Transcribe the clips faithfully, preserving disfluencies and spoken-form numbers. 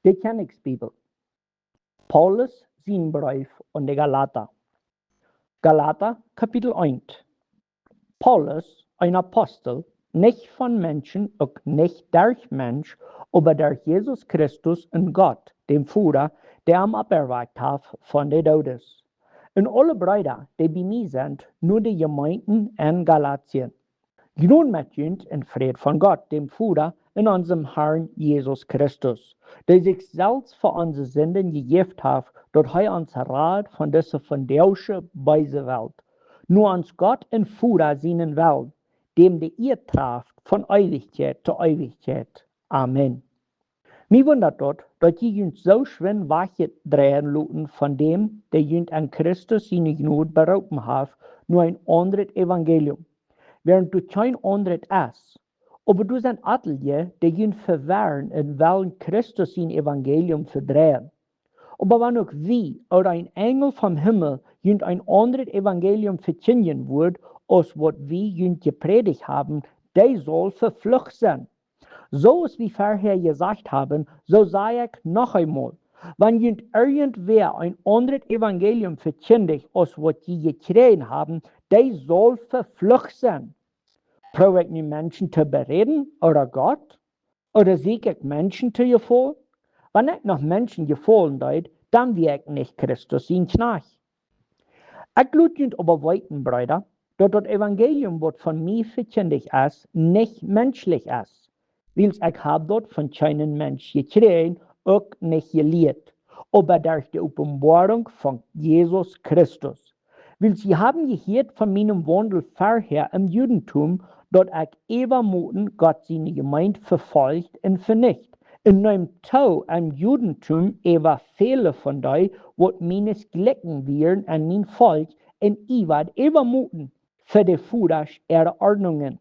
De Kjennichsbibel. Paulus sien Breef aun de Galata. Galata, Kapitel eent. Paulus, een Apostel, nich von Menschen, uk nich derch Mensch, oba derch Jesus Christus un Gott, däm Voda, dee am oppwakjt haft von de Doodes. Un aule Breeda, dee bie mie sent, no de Jemeenten en Galatien. Jnod met junt un Fräd von Gott, däm Voda, un onsem Harn Jesus Christus, dee sikj selfst fa onse Sinden jejäft haft, daut hee ons rad von dise vondoagsche beese Welt. No ons Gott un Voda sienen Wellen, däm de Ea traft von Eewichkjeit to Eewichkjeit. Amen. Mie wundat daut, daut jie junt soo schwind wajchdreien loten von däm, dee junt en Christus siene Jnod beroopen haft, no een aundret Evangelium, wäarent doa kjeen aundret es. Oba doa sent atelje, dee junt vewerren un wellen Christus sien Evangelium vedreien. Oba wan uk wie ooda een Enjel vom Himmel junt een aundret Evangelium vekjindjen wudd, aus waut wie junt jeprädicht haben, dee saul veflucht sennen. Soo aus wie verhäa jesajcht haben, soo saj ekj noch eemol: Wan junt irjentwäa een aundret Evangelium vekjindjt aus waut jie jekjräajen haben, dee saul veflucht sennen. Proow ekj nu Menschen to beräden ooda Gott? Ooda sieekj ekj Menschen to jefaulen? Wan ekj noch Menschen jefaulen deed, dan wia ekj nich Christus sien Kjnajcht. Ekj lot junt oba weeten, Breeda, daut daut Evangelium, waut von mie vekjindjt es, nich menschlich es. Wiels ekj hab daut von kjeenen Mensch jekjräajen, uk nich jelieet, oba derch de Openboarunk von Jesus Christus. Wiels jie haben jehieet von mienem Waundel verhäa em Judentum, daut ekj äwamoten Gott siene Jemeent vefolcht un venicht. Un nemt too em Judentum äwa väle von dee, waut mienesjlikjen wieren en mien Volkj, un iewad äwamoten fa de Vodasch äare Ordnungen.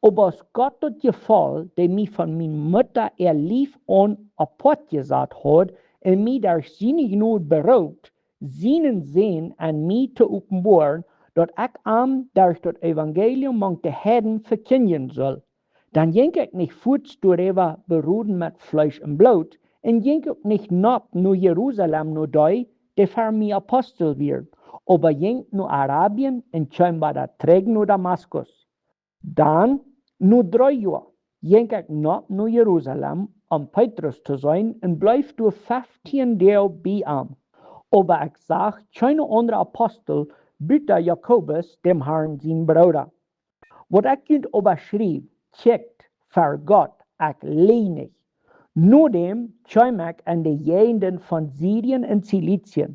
Oba aus Gott daut jefoll, dee mie von miene Mutta äa Lief aun apoat jesat haud un mie derch siene Jnod beroopt, sienen Sän en mie to openboaren, daut ekj am derch daut Evangelium mank de Heiden vekjindjen sull, dan jinkj ekj nich fuaz doaräwa beroden met Fleesch un Bloot, un jinkj uk nich nopp no Jerusalem no dee, dee ver mie Apostel wieren, oba jinkj no Arabien un kjeem boolt trigj no Damaskus. Dan, no dree Joa, jinkj ekj nopp no Jerusalem, om Petrus to seenen, un bleef doa feftieen Doag bie am. Oba ekj sach kjeene aundre Apostel, buta Jakobus, däm Harn sien Brooda. Waut ekj junt oba schriew, kjikjt, ver Gott, ekj läj nich. Nodäm kjeem ekj en de Jäajenden von Sirien un Zilizien.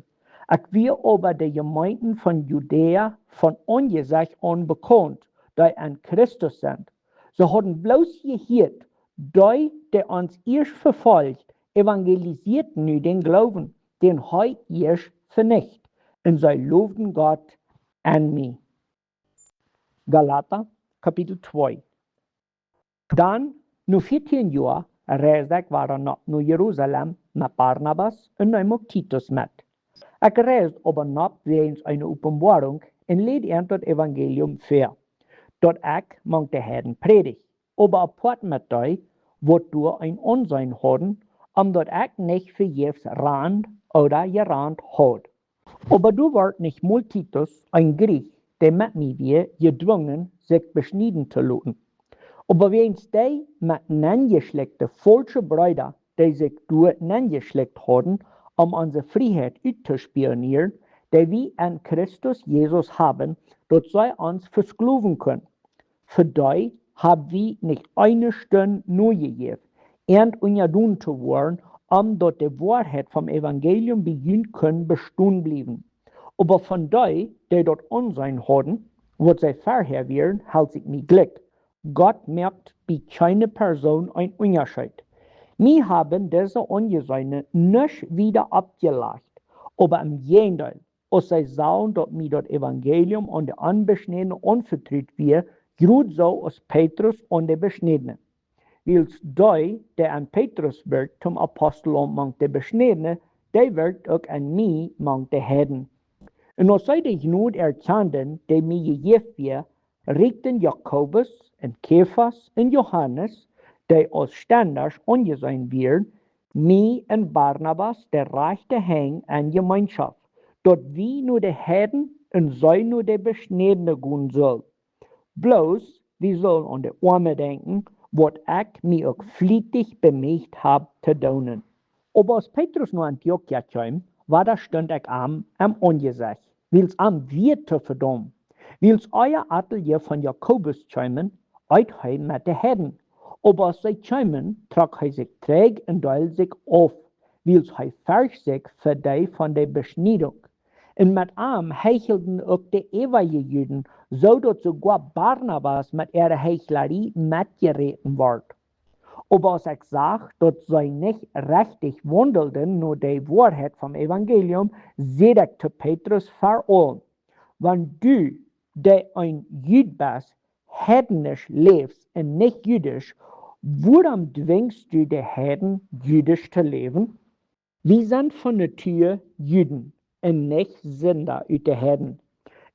Ekj wia oba de Jemeenten von Judäa von Aunjesecht aun bekaunt, dee en Christus sent. See hauden bloos jehieet, dee, dee ons ieescht vefolcht, evangelisieed nu dän Gloowen, dän hee ieescht venicht, un see lowden Gott en mie. Galata, Kapitel twee. Dan, no vieetieen Joa, reisd ekj wada nopp no Jerusalem met Barnabas un neem uk Titus met. Ekj reisd oba nopp wäajens eene Openboarunk un läd an daut Evangelium väa, daut ekj mank de Heiden prädijd, oba apoat met dee, waut doa een Aunseenen hauden, om daut ekj nich vejäfs rand ooda jerant haud. Oba doa wort nich mol Titus, een Griech, dee met mie wia, jedwungen, sikj beschnieden to loten. Oba wäajens dee met nenjeschlekjte faulsche Breeda, dee sikj doa nenjeschlekjt hauden, om onse Frieheit uttospionieren, dee wie en Christus Jesus haben, daut see ons vesklowen kunnen. Fa dee hab wie nich eene Stund nojejäft, an unjadon to woaren, om daut de Woarheit vom Evangelium bie junt kunn bestonen bliewen. Oba von dee, dee daut Aunseenen hauden, waut see verhäa wieren, helt ekj mie jlikj. Gott moakt bie kjeene Persoon een Unjascheet. Mie haben dise Aunjeseene nuscht wieda oppjelajcht, oba em Jäajendeel, aus see sagen, daut mie daut Evangelium aun de Onbeschnädne aunvetrut wia, jrod soo aus Petrus aun de Beschnädne. Wiels dee, dee en Petrus wirkjt toom Apostel aun mank de Beschnädne, dee wirkjt uk en mie mank de Heiden. Un aus see de Jnod erkjanden, dee mie jejäft wia, rieekjten Jakobus un Kefas un Johanes, dee aus Stendasch aunjeseenen wieren, mie un Barnabas de rajchte Henj en Jemeenschoft, daut wie no de Heiden un see no de Beschnädne gonen sullen. Bloos, wie sullen aun de Oame denkjen, waut ekj mie uk flietich bemieet hab to doonen. Oba aus Petrus no Antiochia kjeem, wadastunt ekj am em Aunjesecht, wiels am wia to vedaumen. Wiels ea atelje von Jakobus kjeemen, eet hee met de Heiden. Oba aus see kjeemen, trock hee sikj trigj un deeld sikj auf, wiels hee fercht sikj fa dee von de Beschniedunk. Un met am heichelden uk de äwaje Juden, soo daut soogoa Barnabas met äare Heichlarie metjeräten wort. Oba aus ekj sach, daut see nich rechtich waundelden no de Woarheit vom Evangelium, säd ekj to Petrus ver aulem: Wan du, dee een Jud best, heidnisch läfst un nich judisch, wuarom dwingst du de Heiden, judisch to läwen? Wie sent von Natua Juden un nich Sinda ut de Heiden,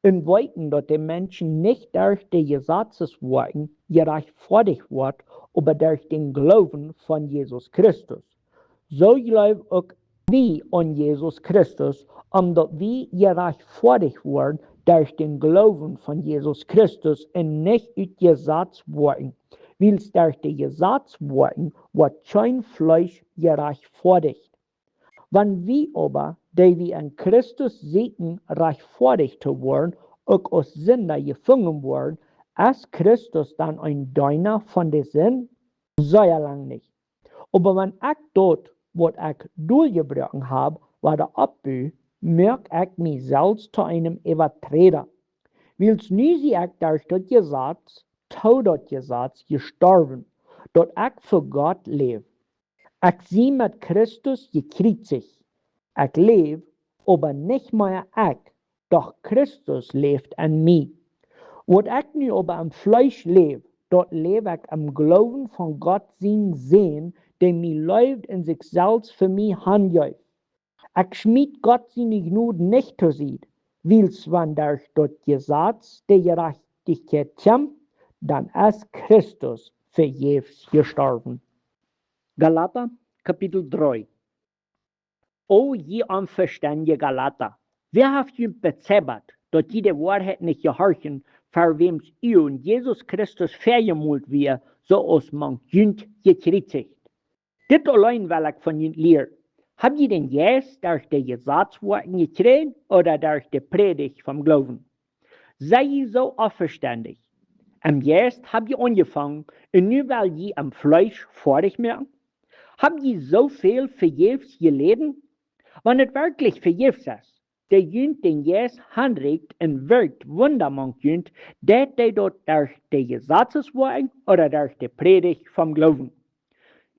un weeten, daut de Menschen nich derch de Jesazeswoakjen jerajchtfoadicht woat, oba derch dän Gloowen von Jesus Christus. Soo jleew uk wie aun Jesus Christus, om daut wie jerajchtfoadicht woaren derch dän Gloowen von Jesus Christus un nich ut Jesazwoakjen, wiels derch de Jesazwoakjen woat kjeen Fleesch jerajchtfoadicht. Wan wie oba, dee wie en Christus sitten, rajchtfoadicht to woaren, uk aus Sinda jefungen woaren, es Christus dan een Deena von de Sind? Sea lang nich. Oba wan ekj daut, waut ekj doljebroaken hab, wada oppbu, moak ekj mie selfst to eenem Äwaträda. Wiels nu sie ekj derch daut Jesaz, to daut Jesaz jestorwen, daut ekj fa Gott läw. Ekj sie met Christus jekjriezicht. Ekj läw, oba nich mea ekj, doch Christus läft en mie. Waut ekj nu oba em Fleesch läw, daut läw ekj em Gloowen von Gott sien Sän, dee mie leeft un sikj selfst fa mie hanjeef. Ekj schmiet Gott siene Jnod nich to Sied, wiels wan derch daut Jesaz de Jerajchtichkjeit kjemt, dan es Christus vejäfs jestorwen. Galata, Kapitel dree. O jie onvestendje Galata, wäa haft junt bezeibat, daut jie de Woarheit nich jehorchen, ver wäms Uagen Jesus Christus väajemolt wia, soo aus mank junt jekjriezicht? Dit auleen well ekj von junt lieren. Hab jie dän Jeist derch de Jesazwoakjen jekjräajen ooda derch de Prädicht vom Gloowen? Sie jie soo onvestendich? Em Jeist hab jie aunjefongen un nu well jie em Fleesch foadich moaken? Hab jie soo väl vejäfs jeläden? Wan et werkjlich vejäfs es, dee junt dän Jeist hanrieekjt un wirkjt Wunda mank junt, deit dee daut derch de Jesazeswoakjen ooda derch de Prädicht vom Gloowen?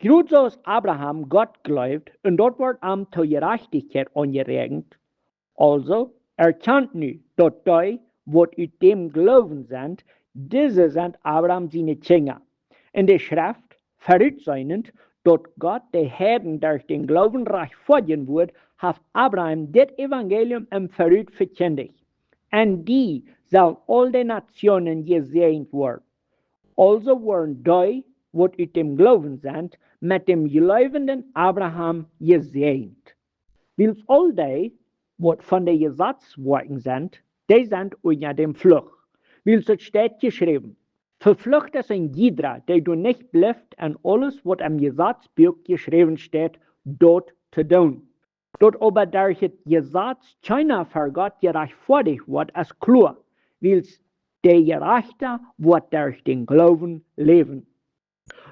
Jrod soo aus Abraham Gott jleewd un daut wort am to Jerajchtichkjeit aunjeräakjent. Aulsoo, erkjant nu, daut dee, waut ut däm Gloowen sent, dise sent Abraham siene Kjinja. Un de Schreft, verutseenen, daut Gott de Heiden derch dän Gloowen rajchtfoadjen wudd, haft Abraham dit Evangelium em Verut vekjindicht: En die sellen aul de Nationen jesäajent woaren. Aulsoo woaren dee, waut ut däm Gloowen sent, met däm jleewenden Abraham jesäajent. Wiels aul dee, waut von de Jesazwoakjen sent, dee sent unja däm Fluch. Wiels et steit jeschräwen: Veflucht es een jiedra, dee doa nich blift en aules, waut em Jesazbuak jeschräwen steit, daut to doonen. Daut oba derch et Jesaz kjeena ver Gott jerajchtfoadich woat, es kloa, wiels de Jerajchta woat derch dän Gloowen läwen.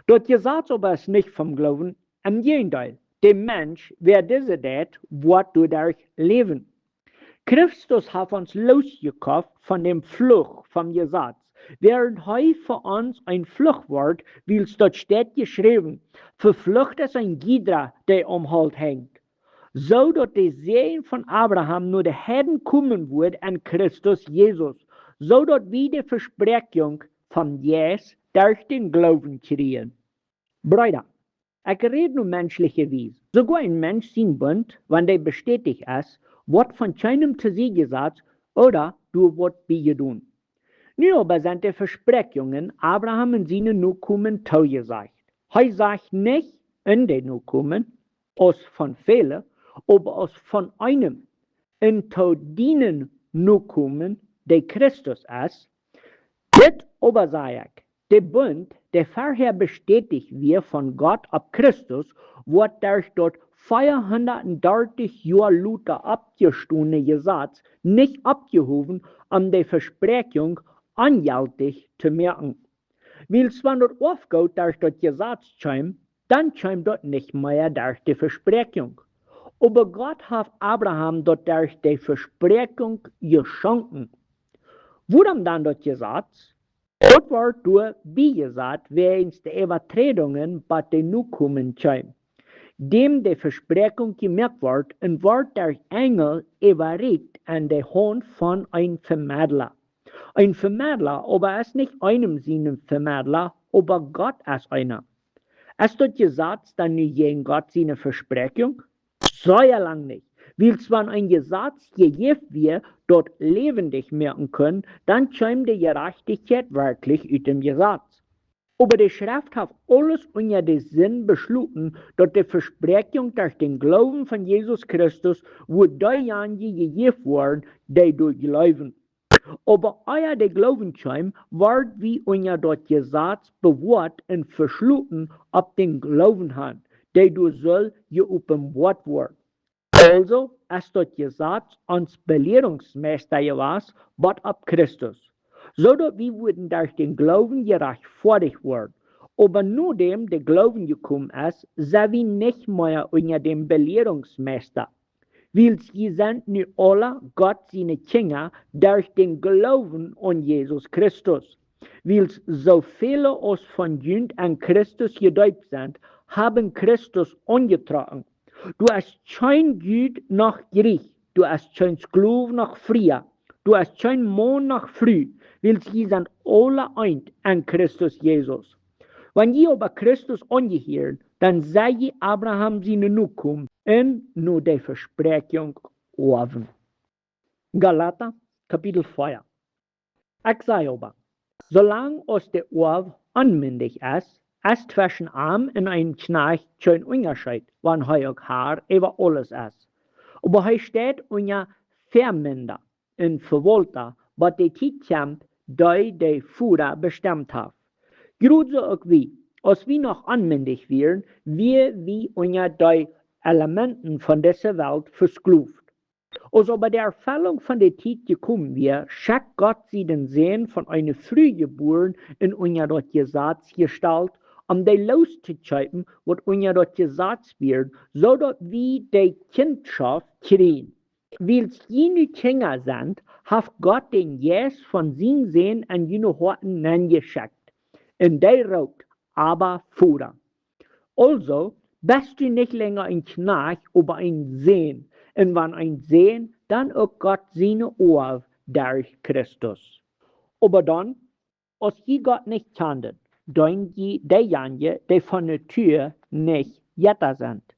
Daut Jesaz oba es nich vom Gloowen, em Jäajendeel, de Mensch, wäa dise deit, woat doaderch läwen. Christus haft ons loosjekoft von däm Fluch vom Jesaz, wiels hee fa ons een Fluch wort, wiels daut steit jeschräwen: Veflucht es een jiedra, dee aum Holt henjt. Soo daut de Säajen von Abraham no de Heiden komen wudd en Christus Jesus, soo daut wie de Vespräakjunk vom Jeist derch dän Gloowen kjrieen. Breeda, ekj räd nu menschliche Wies. Soogoa een Mensch sien Bunt, wan dee bestäticht es, woat von kjeenem to Sied jesat ooda doa woat biejedonen. Nu oba sent de Vespräakjungen Abraham un siene Nokomen toojesajcht. Hee sajcht nich: un de Nokomen, aus von väle, oba aus von eenem, un to dienen Nokomen, dee Christus es. Dit oba saj ekj: De Bunt, dee verhäa bestäticht wia von Gott opp Christus, woat derch daut veahundatdartich Joa lota oppjestone Jesaz nich oppjehowen, om de Vespräakjunk onjeltich to moaken. Wiels wan daut Oafgoot derch daut Jesaz kjeem, dan kjeem daut nich mea derch de Vespräakjunk. Oba Gott haft Abraham daut derch de Vespräakjunk jeschonken. Wuarom dan daut Jesaz? Daut wort doa biejesat wäajens de Äwaträdungen, bat de Nokomen kjeem, däm de Vespräakjunk jemoakt wort, un wort derch Enjel äwarieekjt en de Haunt von een Vemedla. Een Vemedla, oba es nich eenem sien Vemedla, oba Gott es eena. Es daut Jesaz dan nu jäajen Gott siene Vespräakjunk? Sea lang nich. Wiels wan een Jesaz jejäft wia, daut läwendich moaken kunn, dan kjeem de Jerajchtichkjeit werkjlich ut däm Jesaz. Oba de Schreft haft aules unja de Sind beschloten, daut de Vespräakjunk derch dän Gloowen von Jesus Christus wudd deejanje jejäft woaren, dee doa jleewen. Oba ea de Gloowen kjeem, wort wie unja daut Jesaz bewoat un veschloten opp dän Gloowen han, dee doa sull jeopenboat woaren. Aulsoo es daut Jesaz ons Belierungsmeista jewast, bat opp Christus, soo daut wie wudden derch dän Gloowen jerajchtfoadicht woaren. Oba nodäm de Gloowen jekomen es, sent wie nich mea unja däm Belierungsmeista. Wiels jie sent nu aula Gott siene Kjinja derch dän Gloowen aun Jesus Christus. Wiels soo väle aus von junt en Christus jedeept sent, haben Christus aunjetrocken. Doa es kjeen Jud noch Griech, doa es kjeen Sklow noch Fria, doa es kjeen Maun noch Fru, wiels jie sent aula eent en Christus Jesus. Wan jie oba Christus aunjehieren, dan sent jie Abraham siene Nokomen un no de Vespräakjunk Oawen. Galata, Kapitel vea. Ekj saj oba, soo lang aus de Oaw onmindich es, es tweschen am un een Kjnajcht kjeen Unjascheet, wan hee uk Har äwa aules es. Oba hee steit unja Väaminda un Vewaulta, bat de Tiet kjemt, dee de Voda bestemt haft. Jrod soo uk wie, aus wie noch onmindich wieren, wieren wie unja de Elementen von dise Welt vesklowt. Aus oba de Erfellunk von de Tiet jekomen wia, schekjt Gott sienen Sän, von eene Fru jebuaren un unja daut Jesaz jestalt, om dee looszukjeepen, waut unja daut Jesaz wieren, soo daut wie de Kjintschoft kjrieen. Wiels jie nu Kjinja sent, haft Gott dän Jeist von sienen Sän en june Hoaten nenjeschekjt. Un dee roopt: Abba, Voda. Aulsoo best du nich lenja een Kjnajcht, oba een Sän. Un wan een Sän, dan uk Gott siene Oaw derch Christus. Oba dan, aus jie Gott nich kjanden, deend jie deejanje, dee von Natua nich Jetta sent.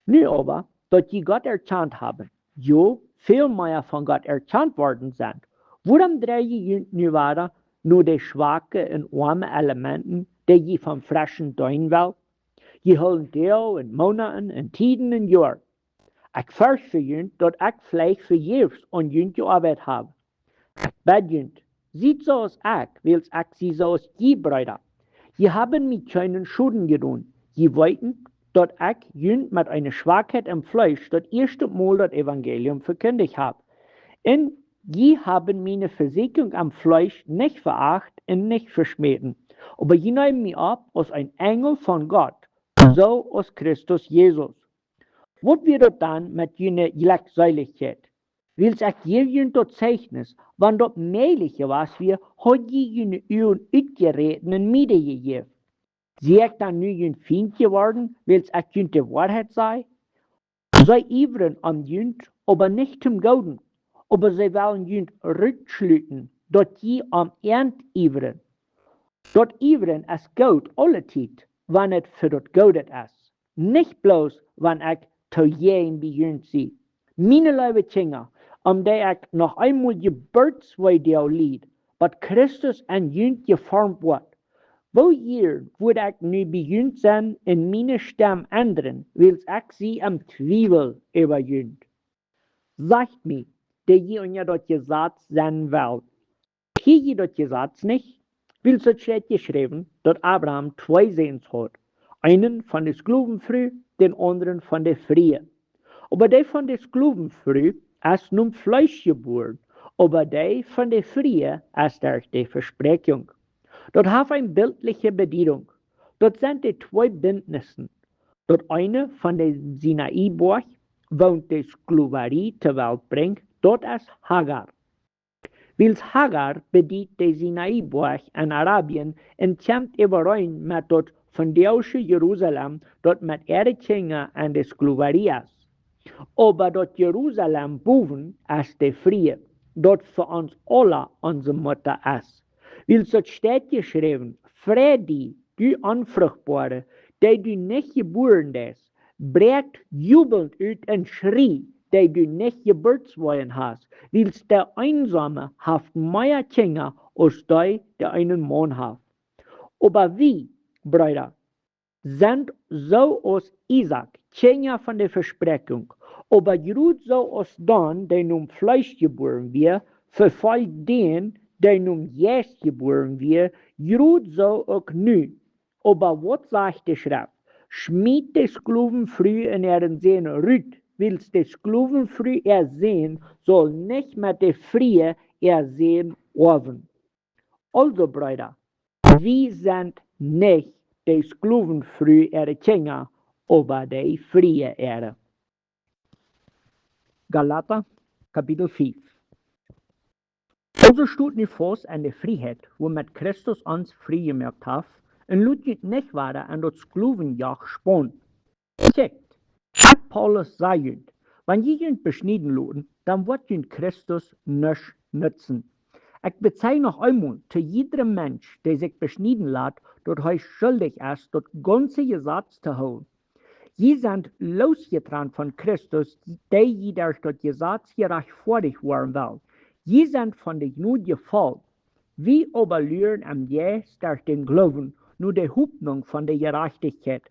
Nu oba, daut jie Gott erkjant haben, jo, väl mea von Gott erkjant worden sent, wuarom dreien jie junt nu wada no de schwake un oame Elementen, dee jie vom Freschen deenen well? Jie hoolen Doag un Moonaten un Tieden un Joaren. Ekj fercht fa junt, daut ekj veleicht vejäfs aun junt jeoabeit hab. Ekj bäd junt, siet soo aus ekj, wiels ekj sie soo aus jie, Breeda. Jie haben mie kjeenen Schoden jedonen. Jie weeten, daut ekj junt met eene Schwakheit em Fleesch daut ieeschte Mol daut Evangelium vekjindicht hab. Un jie haben miene Vesieekjunk em Fleesch nich veacht un nich veschmäten. Oba jie neemen mie opp aus een Enjel von Gott, soo aus Christus Jesus. Waut wia daut dan met june Jlekjseelichkjeit? Wiels ekj jeef junt daut Zeichnis, wan daut mäajlich jewast wia, haud jie june Uagen utjeräten un mie dee jejäft. Sie ekj dan nu jun Fient jeworden, wiels ekj junt de Woarheit saj? See iewren om junt, oba nich toom Gooden, oba see wellen junt rutschluten, daut jie om äant iewren. Daut Iewren es goot aule Tiet, wan et fa daut Goodet es, nich bloos wan ekj to jäajen bie junt sie. Miene leewe Kjinja, om dee ekj noch eemol Jeburtswee doo lied, bat Christus en junt jeformt woat, Woo jieren wudd ekj nu bie junt sennen un miene Stemm endren, wiels ekj sie em Twiewel äwa junt? Sajcht mie, dee jie unja daut Jesaz sennen wellen: Kjrie jie daut Jesaz nich? Wiels daut steit jeschräwen, daut Abraham twee Säns haud, eenen von de Sklowenfru, dän aundren von de Frie. Oba dee von de Sklowenfru es nom Fleesch jebuaren, oba dee von de Frie es derch de Vespräakjunk. Daut haft eene biltliche Bediedunk. Daut sent de twee Bintnissen. Daut eene von de Sinai-Boajch, waut de Sklowarie to Welt brinjt, daut es Hagar. Wiels Hagar bediet de Sinai-Boajch en Arabien un kjemt äwareen met daut vondoagsche Jerusalem, daut met äare Kjinja en de Sklowarie es. Oba daut Jerusalem bowen es de Frie, daut fa ons aula onse Mutta es. Wiels daut steit jeschräwen: Frei die, du Onfruchtboare, dee du nich jebuaren best, bräakj jubelnd ut un schrie, dee du nich Jeburtsweeen hast, wiels de Eensome haft mea Kjinja aus dee, dee eenen Maun haft. Oba wie, Breeda, sent soo aus Isaak, Kjinja von de Vespräakjunk. Oba jrod soo aus dän, dee nom Fleesch jebuaren wia, vefolcht dän, dee nom Jeist jebuaren wia, jrod soo uk nu. Oba waut sajcht de Schreft? Schmiet de Sklowenfru un äaren Sän rut, wiels de Sklowenfru äa Sän saul nich met de Frie äa Sän oawen. Aulsoo, Breeda, wie sent nich de Sklowenfru äare Kjinja, oba de Frie äare. Galata, Kapitel fief. Aulsoo stot nu faust en de Frieheit, wuamet Christus ons frie jemoakt haft, un lot junt nich wada en daut Sklowenjoch sponen. Kjikjt, ekj, Paulus, saj junt: Wan jie junt beschnieden loten, dan woat junt Christus nuscht nutzen. Ekj bezei noch eemol to jiedrem Mensch, dee sikj beschnieden lat, daut hee schuldich es, daut gaunze Jesaz to hoolen. Jie sent losjetrant von Christus, dee jie derch daut Jesaz jerajchtfoadicht woaren well. Jie sent von de Jnod jefollen. Wie oba luren em Jeist derch dän Gloowen no de Hopninj von de Jerajchtichkjeit.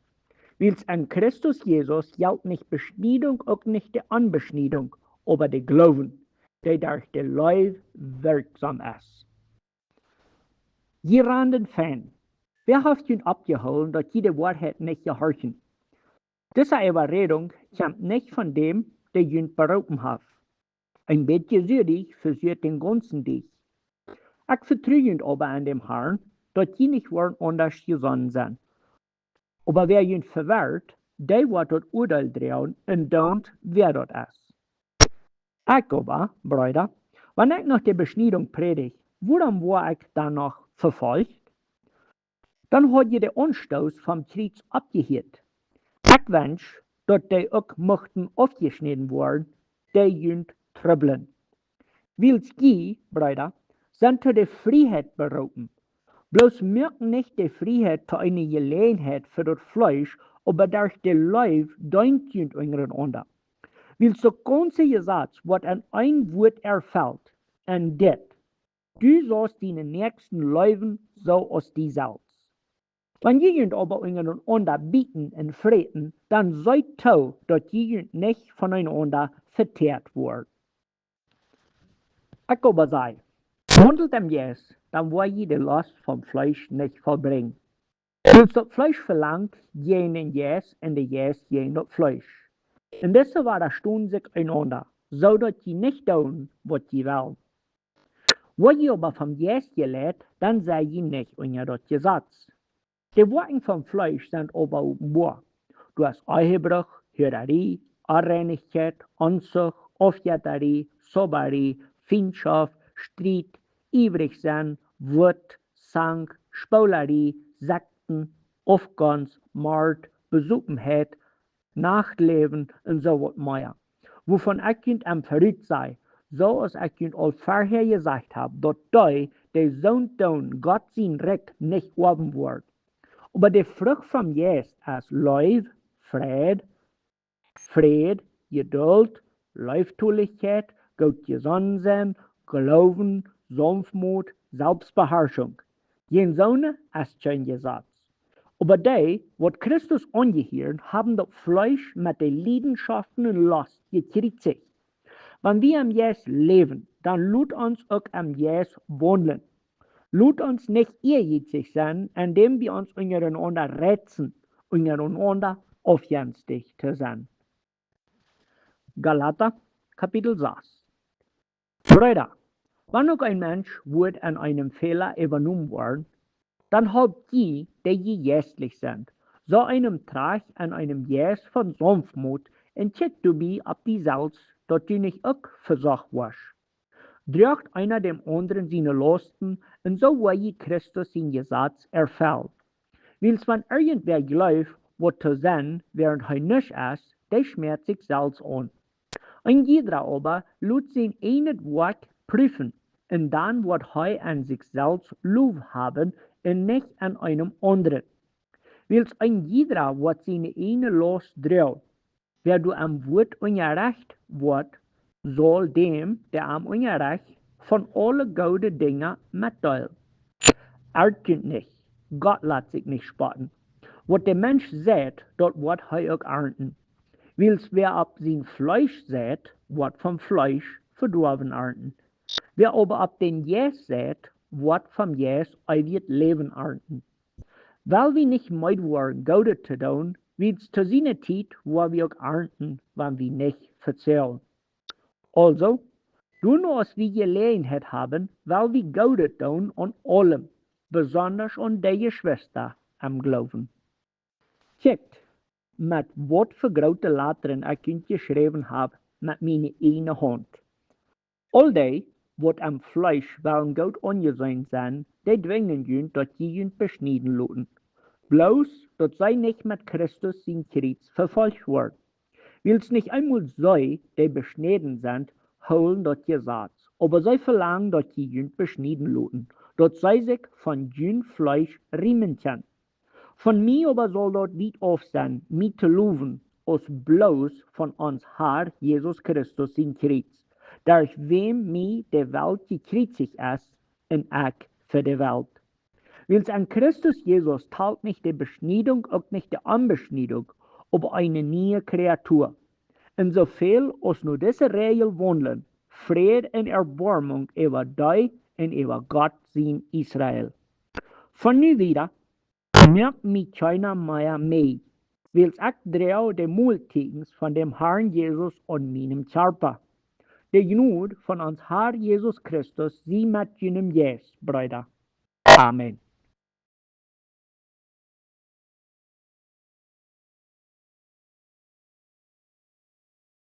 Wiels en Christus Jesus jelt nich Beschniedunk, uk nich de Onbeschniedunk, oba de Gloowen, dee derch de Leew werksom es. Jie randen fein. Wäa haft junt oppjehoolen, daut jie de Woarheit nich jehorchen? Dise Äwarädunk kjemt nich von däm, dee junt beroopen haft. Een bät suadich vesuat dän gaunzen Deajch. Ekj vetru junt oba en däm Harn, daut jie nich woaren aundasch jesonnen sennen. Oba wäa junt vewirrt, dee woat daut Uadeel droagen, un doont wäa daut es. Ekj oba, Breeda, wan ekj noch de Beschniedunk prädich, wuarom woa ekj dan noch vefolcht? Dan haud jie de Aunstoos vom Kjriez oppjehieet. Ekj wensch, daut dee uk muchten aufjeschnäden woaren, dee junt trubblen. Wiels jie, Breeda, sent to de Frieheit beroopen. Bloos moakt nich de Frieheit to eene Jeläajenheit fa daut Fleesch, oba derch de Leew deent junt unjarenaunda. Wiels daut gaunze Jesaz woat en een Wuat erfelt, un dit: Du saust dienen Näakjsten leewen soo aus die selfst. Wan jie junt oba unjarenaunda bieten un fräten, dan seet too, daut jie junt nich von eenaunda vetäat woaren. Ekj oba saj: Waundelt em Jeist, dan woa jie de Lost vom Fleesch nich vollbrinjen. Wiels daut Fleesch velangt jäajen dän Jeist un de Jeist jäajen daut Fleesch. Un dise wadastonen sikj eenaunda, soo daut jie nich doonen, waut jie wellen. Woa jie oba vom Jeist jeleit, dan sent jie nich unja daut Jesaz. De Woakjen vom Fleesch sent oba openboa: Doa es Ehebruch, Hurarie, Onreinichkjeit, Onzucht, Aufjettarie, Zaubarie, Fientschoft, Striet, iewrich sennen, Wut, Zank, Spolarie, Sekten, Aufgonst, Mort, Besopenheit, Nachtläwen un soo waut mea, wuavon ekj junt em Verut saj, soo aus ekj junt aul verhäa jesajcht hab, daut dee, dee soont doonen, Gott sien Rikj nich oawen woaren. Oba de Frucht vom Jeist es Leew, Freid, Fräd, Jeduld, Leeftolichkjeit, goot jesonnen sennen, Gloowen, Saunftmoot, Selfstbeharschunk. Jäajen soone es kjeen Jesaz. Oba dee, waut Christus aunjehieren, haben daut Fleesch met de Liedenschoften un Lost jekjriezicht. Wan wie em Jeist läwen, dan lot ons uk em Jeist waundlen. Lot ons nich ieejietsich sennen, endäm wie ons unjarenaunda reizen, unjarenaunda aufjenstich to sennen. Galata, Kapitel sas. Breeda, wan uk een Mensch woat en eenem Fäla äwanomen woaren, dan halpt jie, dee jie jeistlich sent, soo eenem trajcht en eenem Jeist von Saunftmoot un kjikjt doabie opp die selfst, daut du nich uk vesocht woascht. Droacht eena däm aundren siene Lausten, un soo woa jie Christus sien Jesaz erfellen. Wiels wan irjentwäa jleeft, waut to sennen, wäarent hee nuscht es, dee schmäat sikj selfst aun. Een jiedra oba lot sien ieejnet Woakj prüfen, un dan woat hee aun sikj selfst Low haben un nich aun eenem aundren. Wiels een jiedra woat siene ieejne Laust droagen. Wäa doa em Wuat unjarecht woat, saul däm, dee am unjarecht, von aule goode Dinja metdeelen. Erkjent nich, Gott lat sikj nich spotten. Waut de Mensch seit, daut woat hee uk arnten. Wiels wäa opp sien Fleesch seit, woat vom Fleesch Vedoawen arnten. Wäa oba opp dän Jeist seit, woat vom Jeist eewjet Läwen arnten. Well wie nich meed woaren, Goodet to doonen, wiels to siene Tiet woa wie uk arnten, wan wie nich vezeagen. Aulsoo, doano aus wie Jeläajenheit haben, well wie Goodet doonen aun aulem, besondasch aun de Jeschwista em Gloowen. Kjikjt, met waut fa groote Latren ekj junt jeschräwen hab met miene ieejne Haunt. Aul dee, waut em Fleesch wellen goot aunjeseenen sennen, dee dwinjen junt, daut jie junt beschnieden loten. Bloos, daut see nich met Christus sien Kjriez vefolcht woaren. Wiels nich eemol see, dee beschnäden sent, hoolen daut Jesaz, oba see velangen, daut jie junt beschnieden loten, daut see sikj von jun Fleesch riemen kjennen. Von mie oba saul daut wiet auf sennen, mie to lowen, aus bloos von ons Har Jesus Christus sien Kjriez, derch wäm mie de Welt jekjriezicht es, un ekj fa de Welt. Wiels en Christus Jesus talt nich de Beschniedunk, uk nich de Onbeschniedunk, oba eene niee Kreatua. Un soo väl aus no dise Räajel waundlen, Fräd un Erboarmunk äwa dee un äwa Gott sien Israel. Von nu wieda moakt mie kjeena mea mäd, wiels ekj droag de Moltieekjens von däm Harn Jesus aun mienem Kjarpa. De Jnod von ons Har Jesus Christus sie met junem Jeist, Breeda. Amen.